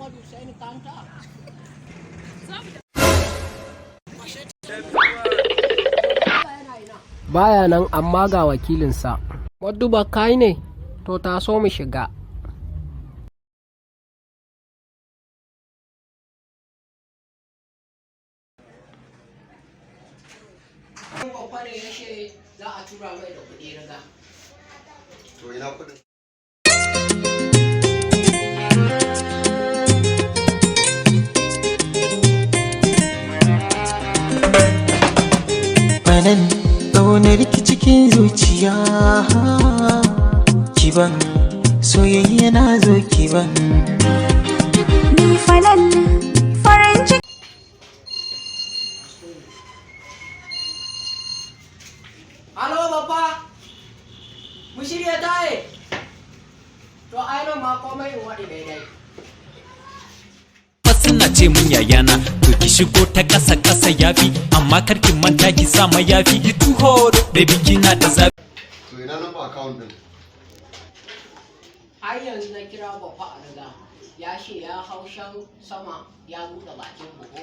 Muhammadu Saini Kanta. Baya nan, amma ga wakilinsa. Maduba, kai ne? To, taso mu shiga. Babba ne ya ce za a tura mai da kuɗi riga. To, ina kuɗin? Banan ƙaunar ki cikin zuciya, kiban soyayya na zo kiban. Ni falal farin ciki. Halo, babba, mu shirya taye. To, ai nan ma komai in waɗi daidai. Suna ce mun yayana, to ki shigo ta ƙasa ƙasa yafi, amma kar ki manta ki sa mayafi. You too hot, baby, kina da zafi. To, ina number account din? Har yanzu na kira babba a riga, ya ce ya hau shan sama ya buɗe bakin buhu.